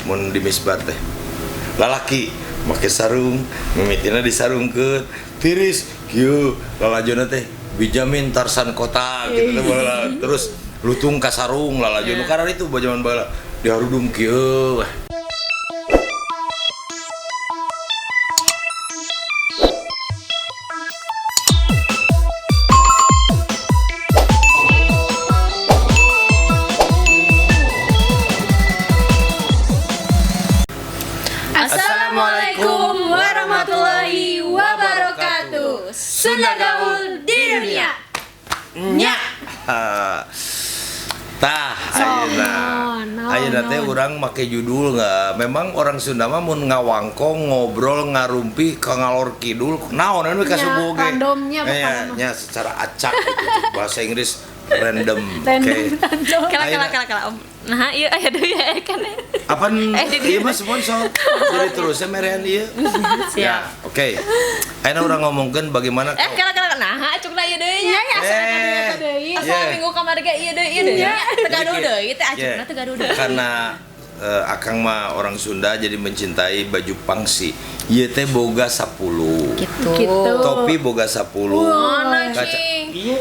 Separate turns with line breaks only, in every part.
Mun di misbar teh. Lalaki make sarung, mimitina disarungkeun, tiris kieu lalajona teh Bijamin Tarsan Kota gitu teh baheula. Terus lutung ka sarung lalajo nu karena itu zaman baheula diharudung kieu. Wah.
Assalamualaikum warahmatullahi wabarakatuh. Sunda gaul di dunia.
Nya. Tah, ayeuna.
Naon,
Ayeuna teh
naon.
urang make judul nggak? Memang orang Sunda mah mun ngawangkong, ngobrol, ngarumpi ka ngalor kidul, naon anu ka
Nya,
subuh ge.
randomnya
Nya,
pokoknya mah.
nya secara acak gitu. Bahasa Inggris random.
Random,
Oke.
random.
Kala kala
Ayeuna.
kala kala Om. Nah, iya aya deui ya kan.
Apaan?
Di-
Iya mah sponsor. Jadi terusnya merean ieu.
Siap.
Ya, oke. Ayeuna urang ngomongkeun bagaimana
Kala kala nah, acukna ieu deui nya.
Nya nya asa
Eh.
eta deui.
Asa
Yeah.
minggu kamari ge ieu deui ieu deui.
Iya.
Teu gaduh
Jadi,
deui teh acukna
yeah.
teu gaduh deui.
Karena akang mah orang Sunda jadi mencintai baju pangsi. Ieu teh boga 10.
Gitu.
Gitu.
Topi boga 10.
Mana
Kaca-
cing?
Iya.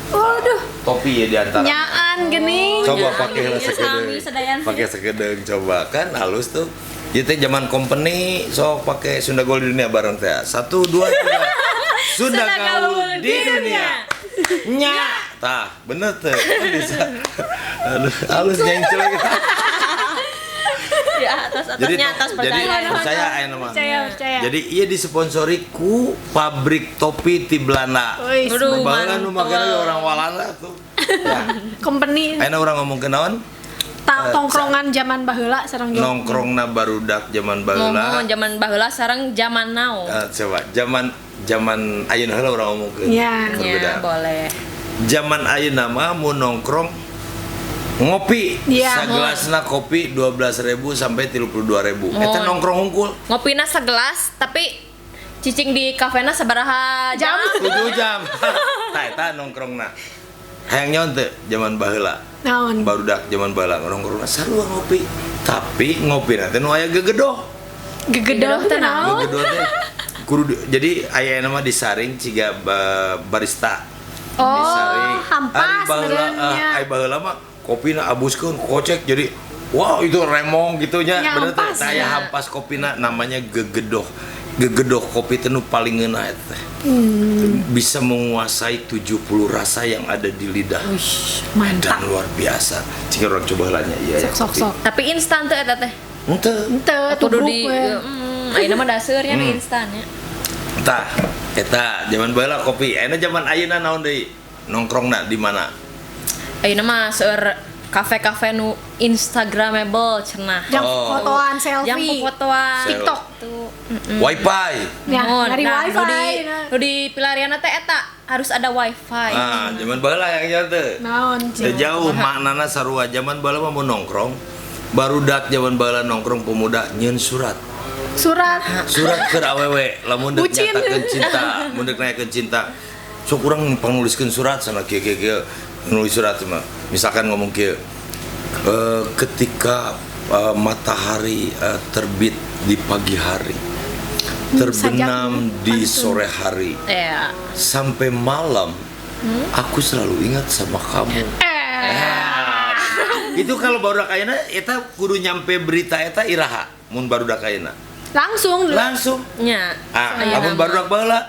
Waduh,
Topi ya di antara.
nyaan geuning.
Coba
Nyaan,
pakai lah
iya, sami,
sekedeng.
sedayan.
Pakai sekedeng coba kan halus tuh. Ieu teh zaman company sok pakai Sunda Gold di dunia bareng teh. 1 2 3. Sunda gaul di dunia. Nya. Tah, bener teh. Kan bisa. Aduh, halus nyencel gitu.
Ya atas atasnya atas
jadi
percaya.
percaya aya nama.
Percaya, percaya.
Jadi iya disponsori ku pabrik topi ti Belanda.
Wih,
Waduh,
Baheula nu
mantul.
makana orang Walanda tuh. Ya.
Company
Ayeuna urang ngomongkeun naon?
Tongkrongan zaman baheula sareng jeung
Nongkrongna barudak zaman baheula.
Ngomong zaman baheula sareng zaman now.
Coba zaman zaman ayeuna heula urang ngomongkeun.
Ya.
Ya,
Berbeda.
boleh.
Zaman ayeuna mah mun nongkrong ngopi.
Iya.
Sagelasna kopi 12.000 sampai 32.000. Eta
Mohon.
nongkrong hungkul.
Ngopina segelas tapi cicing di kafena sabaraha jam?
7 jam. Tah eta nongkrongna. Hayang nyaon teu zaman baheula.
Naon?
Barudak zaman baheula nongkrongna sarua ngopi. Tapi ngopi teh nu aya gegedoh.
Gegedoh teh naon?
Gegedoh teh kudu jadi aya nama disaring ciga barista.
Oh,
Disaring.
hampas
Ari baheula
meureunnya.
ari baheula mah kopina abuskeun kocek jadi wow itu remong gitu nya
Ya,
bener teh.
hampas.
Tah aya hampas kopina namanya gegedoh. Gegedoh kopi teh nu paling ngeunah eta teh. Bisa menguasai 70 rasa yang ada di lidah.
Wih, mantap.
Dan luar biasa. Jika orang coba helanya iya ya.
Sok sok sok.
Tapi instan teu eta teh.
Henteu.
Henteu
Kudu
tubruk
di
we.
ayeuna mah daseurnya nu instan ya.
Tah, eta zaman baheula kopi. Ayeuna zaman ayeuna naon deui? Nongkrongna di mana?
Ayeuna mah seueur kafe-kafe nu instagramable cenah.
Jang
Oh.
fotoan
Jang
selfie.
fotoan.
TikTok.
Tuh.
Wifi.
Ya,
Mohon.
nyari
Nah,
wifi.
Nu di,
nah.
nu di pilariana teh eta harus ada wifi.
Ah, zaman baheula yang nyaho teh.
Naon
Teu
cing?
jauh maknana sarua zaman baheula mah mun nongkrong. Barudak zaman baheula nongkrong pemuda nyeun surat.
Surat.
Surat keur awewe lamun deuk
Bucin.
nyatakeun cinta, mun deuk nanyakeun cinta. Sok urang pangnuliskeun surat sana kieu kieu kieu. Nulis surat mah. Misalkan ngomong kieu. Ketika matahari terbit di pagi hari, terbenam
sajak
di
pantun.
sore hari,
Iya.
sampai malam aku selalu ingat sama kamu.
Eh.
Itu kalau barudak ayeuna eta kudu nyampe berita eta iraha mun barudak ayeuna.
Langsung.
Langsung.
Nya.
Ah,
Ayeuna
lamun
mah.
barudak baheula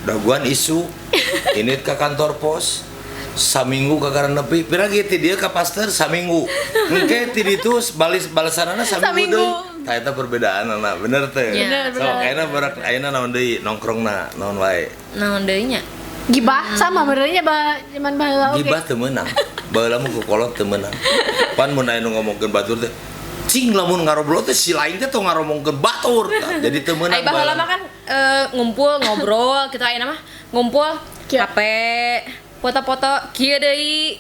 daguan isu ini ke kantor pos saminggu ka nepi pira ge ti dieu ka pasteur saminggu engke ti ditu balis balesanana saminggu
Saminggu.
deui tah eta perbedaanana bener teh
Bener,
so ayeuna barudak ayeuna naon deui nongkrongna naon wae
Naon deui nya?
Gibah sama benernya ba zaman baheula oge.
Gibah teu meunang. Baheula mah ku kolot teu meunang. Pan mun aya nu ngomongkeun batur teh, cing lamun ngarobrol teh si lain teh tong ngaromongkeun batur. Tah, jadi teu meunang.
Ai baheula mah kan ngumpul ngobrol gitu ayeuna mah ngumpul
Kieu.
HP foto-foto kieu deui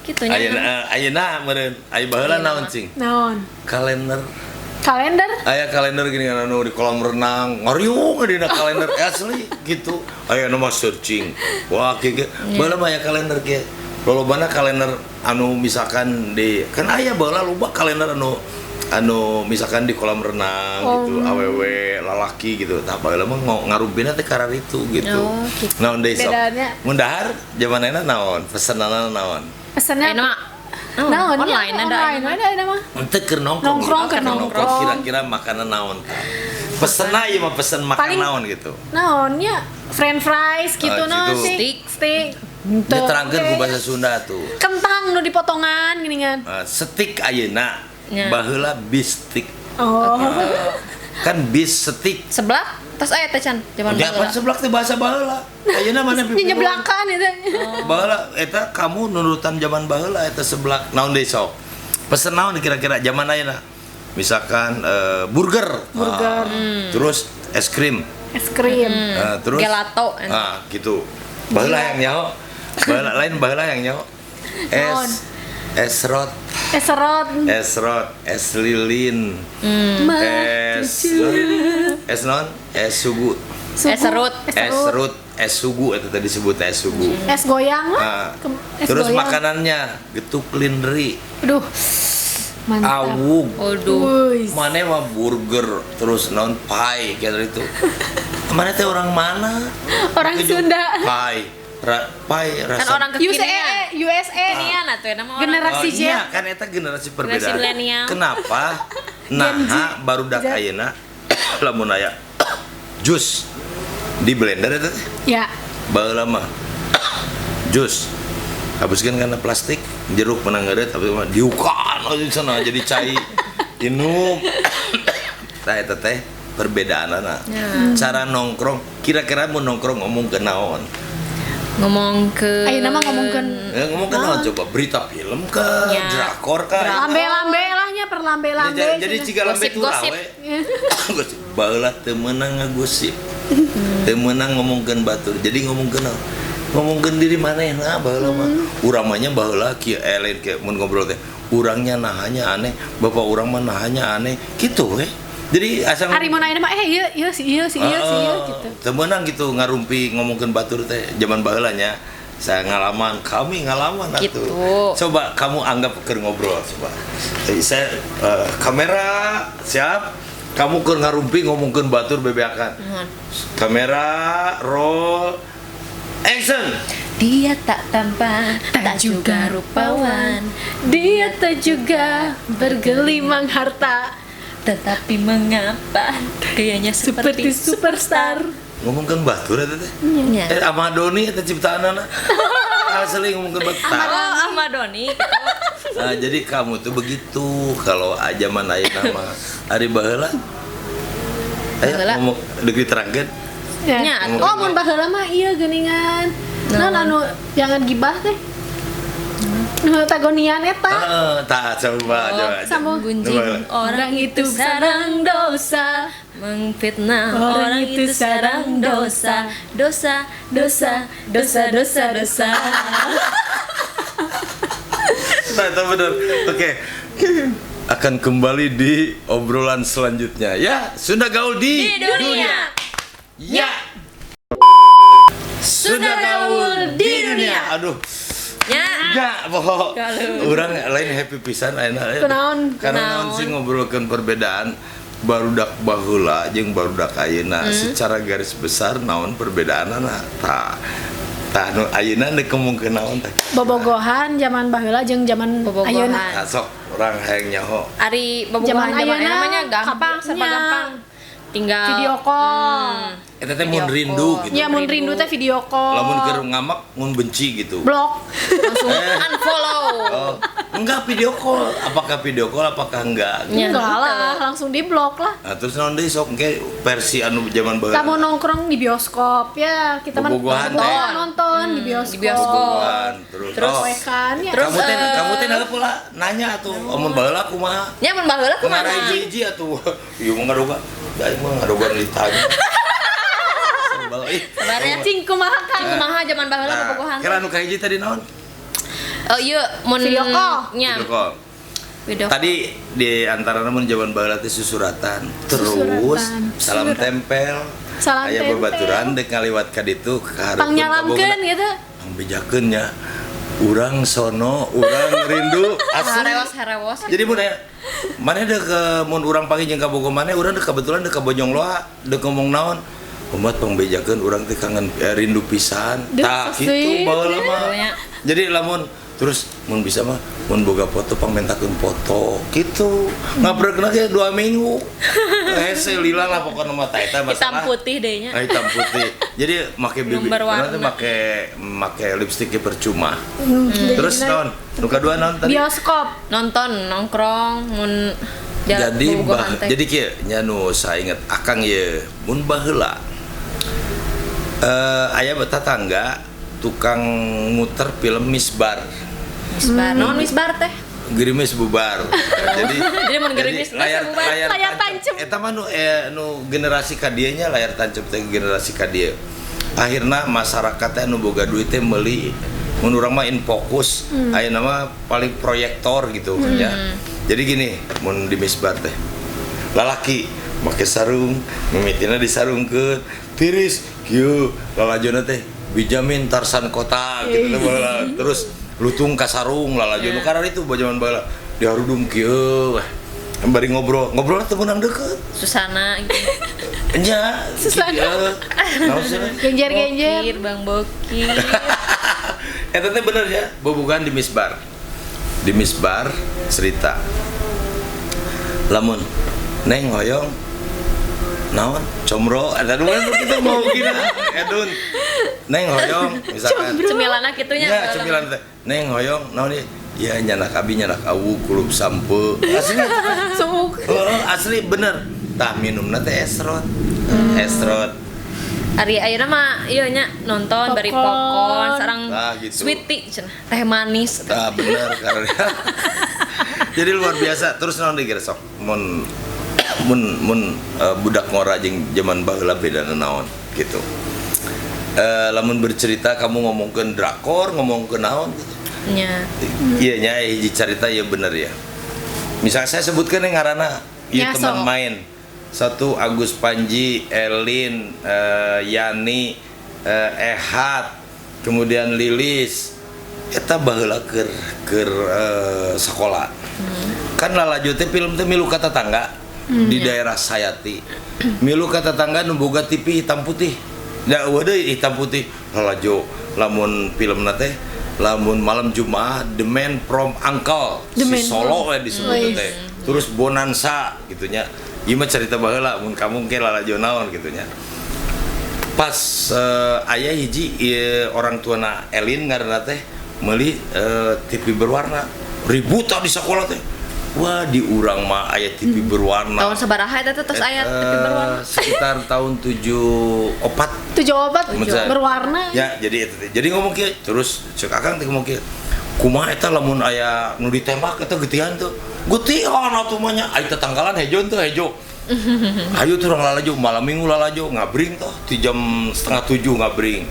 kitu nya.
Ayeuna ayeuna meureun. Ai baheula naon cing?
Naon?
Kalender.
Kalender.
Aya kalender gini kan anu di kolam renang, ngariung dina kalender asli gitu. Aya nu mah searching. Wah kieu kieu. Baheula mah aya kalender kieu. Lolobana kalender anu misalkan di kan aya baheula loba kalender anu Anu misalkan di kolam renang gitu, awewe lalaki gitu. Tah baheula mah ngarumpina teh kararitu gitu.
Oh, gitu.
Naon deui sok?
Bedanya.
Mun dahar zaman ayeuna naon? Pesenanna naon?
Pesennya
Ayeuna mah
naon?
online
ya,
ada
online ada ayeuna mah.
Ente keur nongkrong.
Nongkrong,
gitu.
keur nongkrong.
Kira-kira makanan naon tah? Pesenna ieu mah pesen makan
Paling-
naon gitu.
Naonnya french fries gitu
Ah,
no
gitu.
sih.
Steak.
Steak.
Dia terangkeun ku
Oke.
bahasa Sunda tuh.
Kentang nu dipotongan gini kan.
Steak ayeuna
Nya.
baheula bistik.
Oh.
Kan bis steak.
Seblak tos aya teh can zaman
Ya
baheula.
apa seblak teh bahasa baheula. Ayeuna mana
Ini nyeblakan itu.
Baheula eta kamu nurutan zaman baheula eta seblak naon deui sok. Pesen naon kira-kira zaman ayeuna? Misalkan burger.
Burger.
Ah, terus es krim.
Es krim.
Terus
Gelato.
Ah, gitu. Baheula yang nyaho. Baheula lain baheula yang nyaho.
Naon?
Es es rot,
Es serot.
es rot, es lilin,
Ma,
es es non, es sugu,
sugu.
Es serut.
Es
es
serut.
rut, es sugu itu tadi disebut es sugu.
Es goyang lah.
Ah,
Es
terus
goyang.
makanannya getuk lindri,
Aduh. Mantap.
awug,
Waduh.
Wih.
mana mah burger, terus non pie kayak itu. Mana teh orang mana?
Orang
Itu
Sunda.
Pie, pie rasa.
Kan orang
USA,
kekinian.
USA.
Kekinian atuh ya nama orang.
Generasi
Oh,
Z.
iya, kan eta generasi perbedaan.
milenial.
Kenapa? Nah, barudak
Z.
ayeuna lamun aya jus di blender eta teh.
Ya.
Baheula mah jus habiskan karena plastik jeruk menang ngeureut tapi mah diukan aja di sana jadi cai inum tah eta teh perbedaanana cara nongkrong kira-kira mau nongkrong ngomong ke naon.
Ngomong ke
Ayeuna mah ngomongkeun
Ngomong ke naon coba berita film ke
Ya.
drakor ke
lambe-lambe lahnya perlambe-lambe.
jadi ciga lambe turah
Gosip-gosip.
we. Gosip. Baheula teu meunang ngagosip. Teu meunang ngomongkeun batur. Jadi ngomongkeun naon? Ngomongkeun diri manehna baheula mah. Urang mah nya baheula kieu lain kieu mun ngobrol teh. Urangnya nahanya aneh, bapak urang mah nahanya aneh. Gitu we. Jadi asa
Ari mun ayeuna mah ieu ieu si ieu si ieu si ieu gitu.
Teu meunang gitu ngarumpi ngomongkeun batur teh zaman baheula nya. Saya ngalaman, kami ngalaman atuh.
Gitu.
Coba kamu anggap keur ngobrol coba. Jadi saya kamera siap. Kamu keur ngarumpi ngomongkeun batur bebeakan. Kamera roll action.
Dia tak tampan, tak juga rupawan,
Dia tak juga bergelimang harta
tetapi mengapa gayanya
seperti
seperti,
superstar.
Ngomongkeun batur eta teh.
Ya.
Ahmad Doni eta ciptaanana. Asli ngomongkeun batur.
Oh, Ahmad Doni.
Nah, jadi kamu tuh begitu kalau zaman ayeuna mah ari baheula. Ayo
Baheula.
ngomong deuk diterangkeun.
Ya.
Nya, atuh.
Oh, mun baheula mah ieu geuningan. Naon anu jangan gibah teh. Nu tagonian eta.
Heeh, tah coba coba.
Sambung.
Gunjing
Coba.
orang itu sarang dosa, mengfitnah orang itu sarang dosa, dosa, dosa, dosa, dosa, dosa.
Nah, itu benar. Oke. Akan kembali di obrolan selanjutnya ya. Sunda Gaul di,
Di dunia.
Ya. Sunda Gaul di dunia. Aduh.
Ya.
Ya, bohong.
Galuh.
Orang lain happy pisan ayeuna.
Kunaon?
Karena naon sih ngobrolkeun perbedaan barudak baheula jeung barudak ayeuna secara garis besar naon perbedaanana tah. Tah nu ayeuna deuk ngomongkeun naon tah.
Bobogohan zaman baheula jeung zaman
Bobogohan.
ayeuna.
Nah, sok urang hayang nyaho.
Ari bobogohan
Zaman
zaman
ayeuna,
namanya gampang, serba
kabelnya.
gampang. Tinggal
Video call.
Eta teh mun
Video
rindu
call.
gitu.
Ya mun rindu teh video call.
Lamun keur ngamak mun benci gitu.
blok.
Langsung unfollow.
Oh, enggak video call. Apakah video call apakah enggak?
Ya,
Enggak
gitu.
lah, langsung di blok lah.
Nah, terus naon deui sok engke versi anu zaman baheula.
Kamu nongkrong di bioskop ya, kita mah
Bobogohan teh.
nonton, nonton di bioskop.
di bioskop.
Bobogohan, terus.
Terus,
oh.
Poekan ya.
Terus,
kamu teh kamu teh naha pula nanya atuh amun baheula kumaha?
Ya mun baheula kumaha?
Kumaha hiji-hiji atuh. Ieu mah ngadoga. Da ieu mah ngadoga ditanya. Sebel ih.
Sebenarnya
Cing kumaha kan?
kumaha zaman baheula
Nah,
bobogohan.
kira anu kahiji tadi naon?
Oh iya mun
Video call.
Nya.
Video call.
Video call.
Tadi di antara namun zaman baheula teh susuratan. Terus
Susuratan.
salam tempel.
Salam
Aya
tempel.
babaturan dek ngaliwat ka ditu ka hareupeun
Pangnyalaamkeun gitu.
Pangbejakeun nya. Urang sono, urang rindu asli.
Harewos harewos.
Jadi mun aya maneh deuk mun urang panggih jeung kabogoh maneh, urang deuk kebetulan deuk ka Bojongloa, deuk ngomong naon. Umat pangbejakeun urang teh kangen rindu pisan.
Duh,
Tah
so
kitu
sweet.
baheula mah.
Pokoknya.
Jadi lamun terus mun bisa mah mun boga foto pangmentakeun foto gitu. Ngabrekna ge 2 minggu. Hese lila lah pokokna mah tah eta
Hitam
masalah.
putih deh nya.
Ah, hitam putih. Jadi make bibi,
Berwarna.
nanti make make lipstiknya percuma.
Jadi
Terus
gimana?
naon? Nu kadua naon tadi?
Bioskop.
Nonton, nongkrong, mun jalan
Jadi bah,
bobogohan teh.
jadi kieu nya nu sainget akang ye mun baheula. Aya tetangga tukang muter film Misbar.
Misbar. Naon misbar teh?
Gerimis bubar. Jadi
Jadi mun gerimis
layar
bubar.
layar,
Layar tancep.
Eta mah nu nu generasi ka dieu nya layar tancep teh generasi ka dieu. Akhirna masyarakat teh nu boga duit teh meuli mun urang mah in fokus, ayeuna mah paling proyektor gitu ya. Jadi gini, mun di Misbar teh. Lalaki make sarung, mimitina disarungkeun, tiris kieu lalajona teh Bijamin Tarsan Kota gitu teh baheula. Terus lutung ka sarung lalajo nu karena itu zaman baheula diharudum kieu wah. Bari ngobrol, ngobrol teu meunang deket.
Susana gitu.
Nya,
Susana.
kieu. Naon sih?
Genjer-genjer.
Bokir, Bang Bokir.
Eta teh bener ya, bobogohan di Misbar. Di Misbar cerita. Lamun neng hoyong naon comro eta nu kan kita mau gini edun neng hoyong misalkan
Cemilanna kitu nya.
Ya, cemilan teh. Neng hoyong naon ieu? Ya nyanak abi nyanak awu kulub sampe. Asli.
Suuk.
Oh, asli bener. Tah minumna teh esrot. Esrot.
Ari ayeuna mah ieu nya nonton bari
Popcorn.
popcorn sareng
Ah, gitu.
sweet tea cenah, teh manis.
Tah bener karena. Jadi luar biasa. Terus naon deui sok? Mun mun mun budak ngora jeung zaman baheula bedana naon gitu. Lamun bercerita kamu ngomongkeun drakor, ngomongkeun naon gitu.
Nya.
Iya nya hiji carita ya bener ya. Misalnya saya sebutkan yang ngaranna ieu
Ya,
teman
sok.
main. Satu Agus Panji, Elin, Yani, Ehat, kemudian Lilis. Eta baheula keur keur sekolah. Kan lalajo teh film teh milu ka tetangga di daerah Sayati. Milu ka tetangga nu boga TV hitam putih. Da eueuh deui hitam putih lalajo lamun filmna teh lamun malam Jumat The Man from Uncle
The
si
Man
Solo
from-
we disebut
Wih.
teh. Terus Bonanza gitu nya. Ieu mah cerita baheula mun kamu ke lalajo naon gitu nya. Pas aya hiji ieu orang tuana Elin ngaranna teh meuli TV berwarna. Ribut di sekolah teh. Wah, di urang mah aya TV berwarna.
Tahun sabaraha eta teh tos aya TV berwarna?
Sekitar tahun 74.
74
Menurut saya.
berwarna.
Ya, jadi itu teh. Jadi ngomong kieu, terus cek akang teh ngomong kieu. Kumaha eta lamun aya nu ditembak eta getihan tuh. Getihan atuh mah nya. Ai tetanggalan hejo teu hejo. Ayo tuh urang lalajo malam minggu lalajo ngabring toh di jam 6:30 ngabring.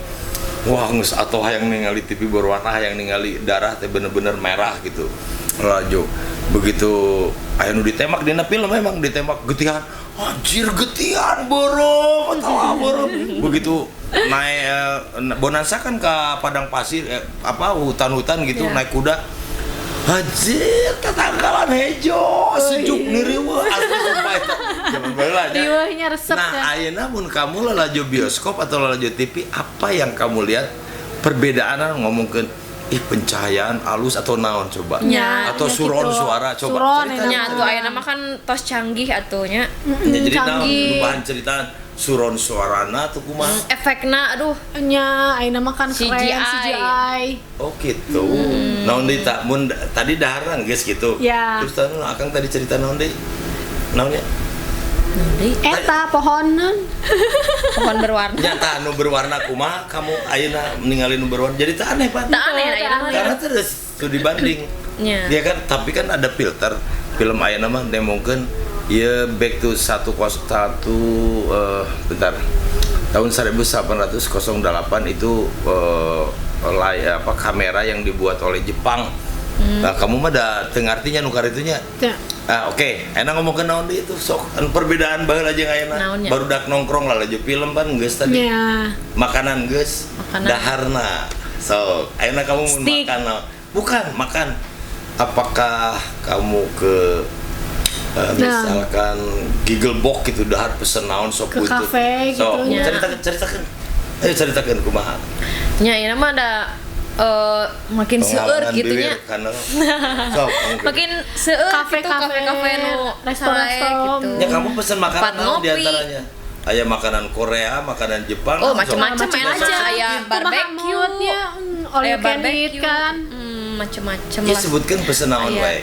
Wah, geus atuh hayang ningali TV berwarna, hayang ningali darah teh bener-bener merah gitu. Lalajo. Begitu aya nu ditembak dina film memang ditembak getihan. Anjir getihan beureum, atawa beureum. Begitu naik Bonanza kan ke padang pasir apa hutan-hutan gitu
Iya.
naik kuda. Anjir, tetanggalan hejo, sejuk nih riweuh. Asli sumpah eta. Zaman baheula nya.
Riweuhnya resep
Nah,
ya.
ayeuna mun kamu lalajo bioskop atau lalajo TV, apa yang kamu lihat perbedaan ngomongkeun ih pencahayaan alus atau naon coba?
Ya,
atau
ya
suron
gitu.
suara coba.
Suron,
Cerita,
Nya
cerita.
atuh ayeuna mah kan tos canggih atuh nya.
Ya, jadi naon
canggih.
nu bahan ceritaan suron suarana tuh kumaha?
Efekna aduh
Nya, ayeuna mah kan keren
CGI.
CGI.
Oh gitu. Naon deui tak mun tadi daharan geus gitu.
Ya.
Terus tadi akang tadi cerita naon deui? Naon ya?
Naon deui?
Eta pohonan.
Pohon berwarna.
Nyata nu berwarna kumaha kamu ayeuna ningali nu berwarna. Jadi tak aneh, Pak.
Tak aneh ayeuna mah.
Karena terus studi banding.
Nya.
Ya kan, tapi kan ada filter. Film ayeuna mah nemongkeun ya back to 101 bentar. Tahun 1808 itu apa kamera yang dibuat oleh Jepang. Nah, kamu mah da teu ngartinya nu karitunya.
Ya.
Ah, oke, enak ngomong ke naon deui itu sok anu perbedaan baheula jeung ayeuna.
Naonnya?
Barudak nongkrong lah laju film pan geus tadi.
Ya.
Makanan geus,
Makanan.
daharna. So, ayeuna kamu mau makan bukan makan. Apakah kamu ke misalkan Giggle Box gitu dahar pesen naon sok
ke kafe gitu.
So, ceritakan. Ayo ceritakan kumaha.
Nya ieu mah ada makin seueur gitu nya.
So,
makin seueur gitu kafe-kafe nu
restoran
gitu.
Ya kamu pesen makanan naon di antaranya? Aya makanan Korea, makanan Jepang.
Oh, macam-macam aja. Aya barbecue,
all you can eat kan.
Macam-macam
lah. Ya sebutkan pesen naon wae.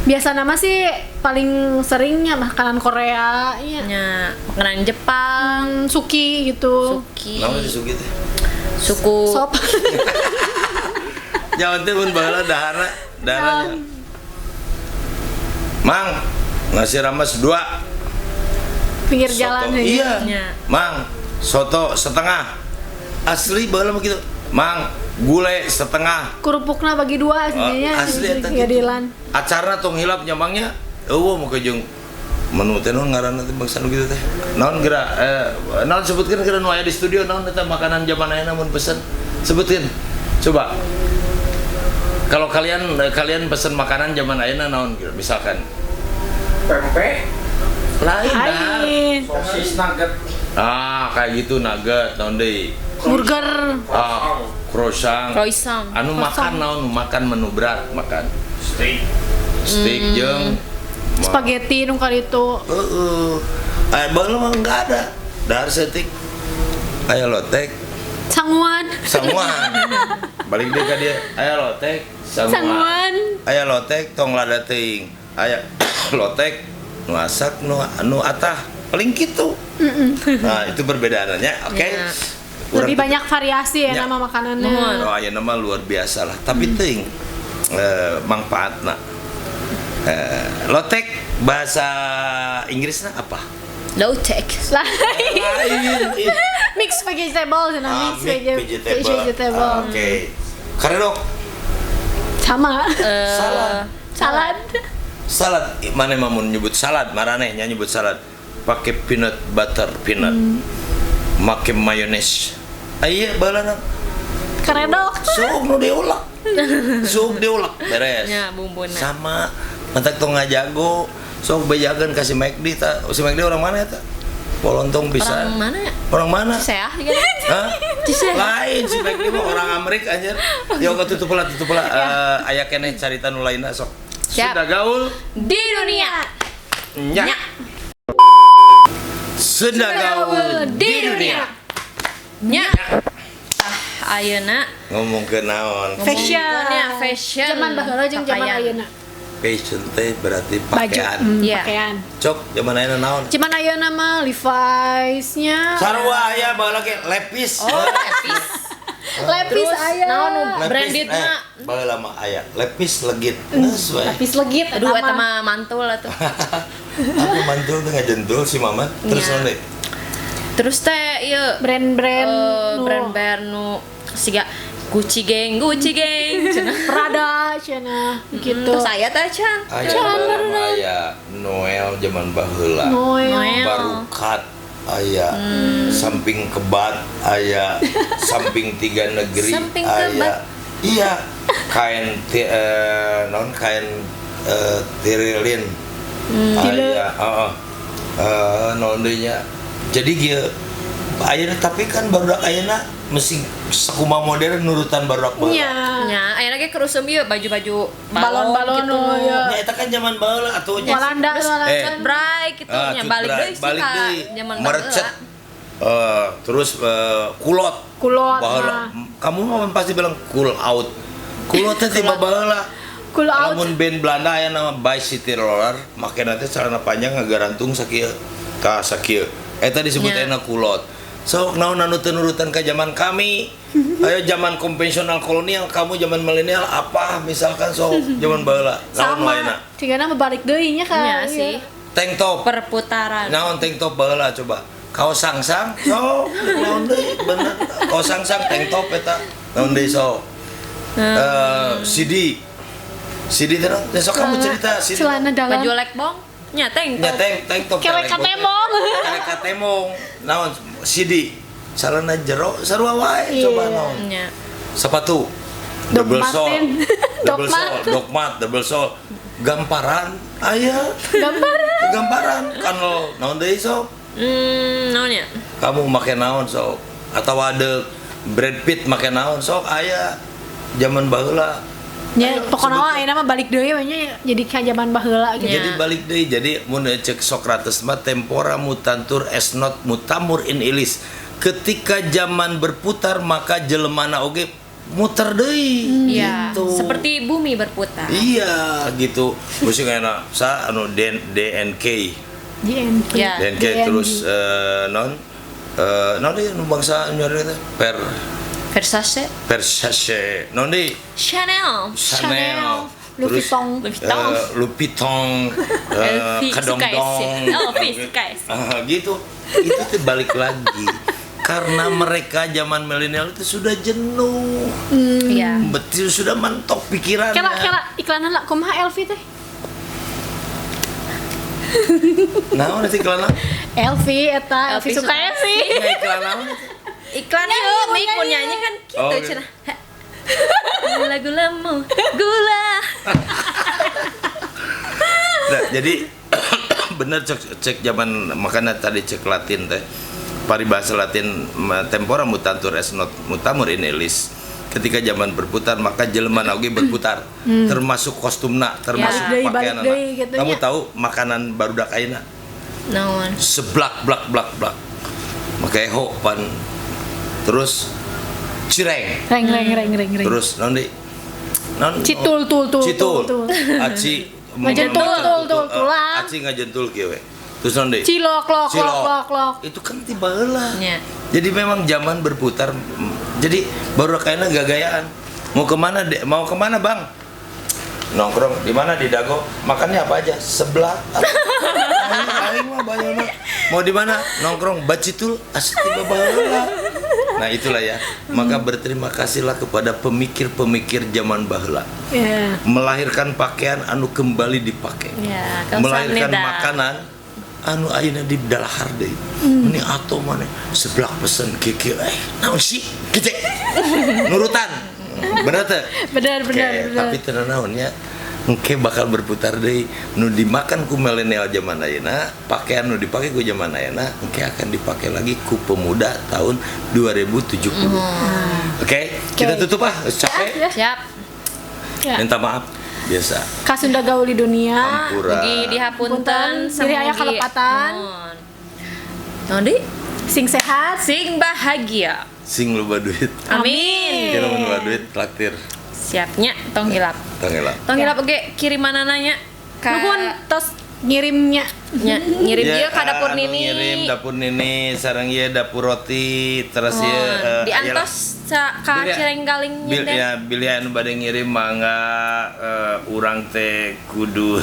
Biasa nama sih paling seringnya makanan Korea, iya.
Ya, makanan Jepang,
suki gitu.
Suki.
Naon suki teh?
Suku.
Sop.
Jangan teh mun baheula daharna, daharna. Mang, nasi rames 2.
Pinggir jalan
soto, iya. Mang, soto setengah. Asli baheula mah gitu. Mang, gulai setengah.
Kerupukna bagi dua aslinya.
Asli eta gitu. Acarna tong hilap nyamangnya. Eueuh mah jeung menu teh naon ngaranna teh bangsa nu kitu teh. Naon geura naon sebutkeun geura nu aya di studio naon eta makanan zaman ayeuna mun pesen. Sebutkeun. Coba. Kalau kalian pesen makanan zaman ayeuna naon geura misalkan
pempek.
Lain dah.
Sosis nugget.
Ah, kayak gitu nugget naon deui.
Burger.
Ah, croissant.
Croissant.
Anu makan naon makan menu berat makan.
Steak.
Steak jeung
spaghetti nu kali itu.
Heeh. Baheula mah enggak ada. Dahar setik. Aya lotek.
Sanguan.
Sanguan. Balik deui ka dia. Aya lotek, sanguan. Aya lotek tong lada teuing. Aya lotek nu asak nu atah. Paling kitu. Nah, itu perbedaannya. Oke. Okay.
Ya.
Lebih banyak variasi ya, nama makanannya.
Oh, aya nama luar biasa lah. Tapi teuing mangfaatna. Lotek bahasa Inggrisnya apa?
Lotek.
Lain.
Mix vegetable, mix vegetable.
Oke. Karedok.
Sama.
Salad.
Salad.
Salad. Mana mau nyebut salad? Maraneh nya nyebut salad. Pakai peanut butter, peanut. Make mayones. Iya, balana.
Karedok.
Sok nu diulek. Sok diulek beres.
Ya, bumbuna.
Sama mantak tong ngajago. Sok bejakeun ka si McD ta. Si McD orang mana eta? Polontong bisa.
Orang mana?
Orang mana?
Ciseah juga.
Hah?
Ciseah.
Lain si McD mah orang Amerika anjir. Yo tutup lah, tutup lah. Aya keneh carita nu lainna sok.
Siap.
Sudah gaul
di dunia.
Nya. Sudah gaul di dunia.
Nya. Ayeuna
ngomong ke naon?
Fashion.
Fashion.
Zaman baheula jeung zaman ayeuna.
Fashion teh berarti pakaian.
Baju, pakaian.
Cok, zaman ayeuna naon?
Zaman ayeuna mah Levi's-nya.
Sarua aya baheula ge Levi's.
Oh, Levi's.
Levi's aya.
Naon nu branded-na?
Baheula mah aya Levi's legit. Geus we.
Levi's legit.
Aduh eta mah mantul atuh.
Aku mantul teh ngajentul si mama. Terus naon deui?
Terus teh ieu
brand-brand
brand-brand nu siga Gucci gang,
Prada cenah gitu.
Terus aya teh can.
Aya Noel zaman baheula.
Noel.
Barukat aya, samping kebat aya, samping tiga negeri
samping
aya.
Kebat.
Iya, kain non kain tirilin. Aya, heeh. Non deui nya. Jadi kieu ayeuna tapi kan barudak ayeuna mesti sakumaha modern nurutan barudak baheula.
Nya.
Nya, ayeuna ge kerusum ieu baju-baju
balon-balon
gitu.
Ya.
Nya eta kan zaman baheula atuh nya.
Walanda
bray gitu nya balik deui
balik deui
zaman
merecet. Terus kulot.
Kulot.
Baheula. Kamu mah pasti bilang cool out. Kulot teh tiba baheula.
Cool out.
Lamun band Belanda aya nama By City Roller, make nanti celana panjang ngagarantung sakieu. Ka sakieu. Eta disebut enak kulot. Sok naon anu teu nurutan ka zaman kami. Ayo zaman konvensional kolonial, kamu zaman milenial apa misalkan sok zaman baheula. Naon lainna?
Cigana mah balik deui nya ka.
Nya sih.
Tank top.
Perputaran.
Naon tank top baheula coba. Kaos sangsang sok naon deui bener. Kaos sangsang tank top eta. Naon deui sok. CD. CD teh naon? Sok kamu cerita CD.
Celana dalam.
Baju lekbong. Nya tank top.
Nya tank top.
Kelek katemong.
Kelek katemong. Naon CD. Celana jero sarua wae coba naon.
Nya.
Sepatu double sole, double
Dogmat.
sole, dogmat, double sole. Gamparan aya.
Gambaran.
Gambaran kan lo naon deui sok?
Naon ya?
Kamu make naon sok? Atau ada Brad Pitt make naon sok aya zaman baheula.
Ya, pokoknya mah ayeuna mah balik deui we nya jadi ka zaman baheula gitu.
Ya.
Jadi balik deui, jadi mun cek Sokrates mah tempora mutantur es not mutamur in ilis. Ketika zaman berputar maka jelemana oge muter deui
Iya,
gitu.
seperti bumi berputar.
Iya gitu. Musik enak sa anu DNK.
JNK.
Ya.
DNK terus non non deui nu bangsa nyari teh per
Versace,
Versace non deui
Chanel,
Chanel,
Louis
terus,
Vuitton.
Louis Vuitton.
Louis Vuitton,
LV,
Kedongdong,
Sukaisi. LV, Sukaisi.
Ah, gitu. Itu tuh balik lagi karena mereka zaman milenial itu sudah jenuh,
Iya.
betul sudah mentok pikirannya.
Kela kela iklanan lah kumaha LV teh?
Nah, nanti iklan naon?
LV eta, LV
LV
Sukaisi.
Nah, iklan naon?
Iklan yuk, Mik mau nyanyi kan gitu
Oh,
cenah. Gula gulamu, gula.
Nah, jadi bener cek, cek zaman makanya tadi cek Latin teh paribahasa Latin tempora mutantur es not mutamur in illis. Ketika zaman berputar maka jelema oge berputar, termasuk kostumna, termasuk
Ya. Balik
pakaian.
deui gitu
Kamu
nya.
tahu makanan barudak ayeuna
Naon?
seblak blak blak blak. Make ho pan terus cireng.
Reng reng reng reng reng.
Terus non di non
Citul, tul, tul,
citul.
tul, tul.
Aci
Ngajentul, tul, tul, tulang.
Aci ngajentul kieu we. Terus non di
Cilok lok lok
Cilok.
lok lok.
Itu kan tiba heula.
Ya.
Jadi memang zaman berputar. Jadi baru kayaknya gak gayaan. Mau kemana dek? Mau kemana bang? Nongkrong di mana di Dago? Makannya apa aja? Sebelah. Aing mah banyak mah. Mau di mana? Nongkrong Bacitul asli tiba baheula. Nah itulah ya. Maka berterima kasihlah kepada pemikir-pemikir zaman baheula.
Ya.
Melahirkan pakaian anu kembali dipakai.
Ya,
Melahirkan
kamsahamnida.
makanan anu ayeuna di dalahar deui. Ini atau mana seblak pesen kiki naon sih? Gitu. Nurutan. Bener teh?
Benar benar
Oke,
benar.
tapi teu naon nya engke bakal berputar deui nu dimakan ku milenial zaman ayeuna, pakaian nu dipake ku zaman ayeuna, engke akan dipakai lagi ku pemuda tahun 2070. Oke, kita tutup ah, geus capek.
Ya.
Siap.
Ya.
Minta maaf biasa.
Ka Sunda gaul di dunia.
Hampura.
Mugi dihapunten,
Punten, diri aya kalepatan.
Naon deui?
Sing sehat.
Sing bahagia.
Sing loba duit.
Amin.
Kira mun loba duit traktir.
Siapnya tong hilap.
Tong heula.
Tong hilap oge kirimanana nya ka
Nuhun tos ngirimnya.
nya, ngirim
Ya,
ieu ka dapur
anu
nini.
Ngirim dapur nini, sareng ieu dapur roti, terus ieu
Mohon. Diantos
iyalah.
ka
Bilih-
Cirenggaling
Bil,
teh.
ya, bilih anu bade ngirim mangga urang teh kudu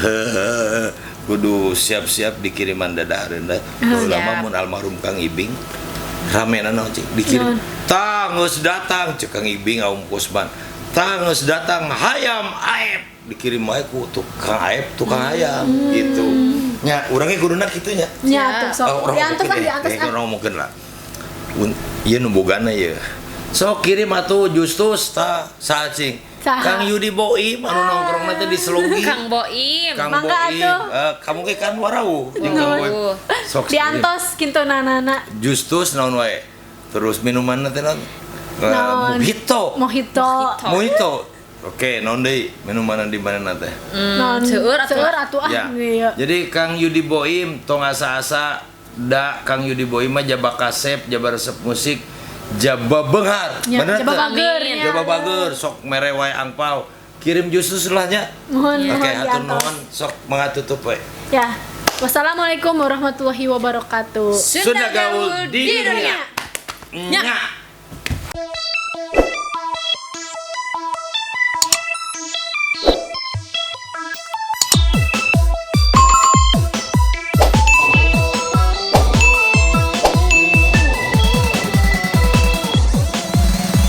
kudu siap-siap dikiriman dadahareun da. Baheula mah
Siap.
mun almarhum Kang Ibing ramena naon cik dikirim. Tah geus datang cek Kang Ibing Aum Kusman. Tah geus datang hayam Aep dikirim wae ku tukang Aep tukang hayam gitu. Nya urang ge kuduna kitu nya.
Nya tuh sok.
Oh, orang
Diantos ah
ngomongkeun deh.
diantos
Eh,
ah.
orang ngomongkeun lah. Ieu nu bogana ieu. Sok kirim atuh Justus ta saha cing.
Saha?
Kang Yudi Boim anu nongkrongna teh di Selogi.
Kang Boim.
Kang
Mangga
Boim.
atuh.
Eh, kamu ge kan warau jeung Kang Boim.
Waduh.
Sok kirim.
Diantos kintunanana.
Justus naon wae. Terus minumanna teh naon? Eh,
Naon?
Mojito.
Mojito.
Mojito. Oke, naon deui minumanan di mana teh?
Non.
Seueur atuh.
Seueur atuh ah.
Ya.
Iya.
Jadi Kang Yudi Boim tong asa-asa da Kang Yudi Boim mah jaba kasep, jaba resep musik, jaba benghar.
Ya,
Bener
jaba
teu?
bager
Amin.
nya.
Jaba bager sok mere wae angpau. Kirim Justus lah nya.
Mohon
Oke,
mohon
hatur
diantos.
nuhun sok mangatutup we.
Ya. Wassalamualaikum warahmatullahi wabarakatuh.
Sunda gaul di dunia.
Nya.
Nya.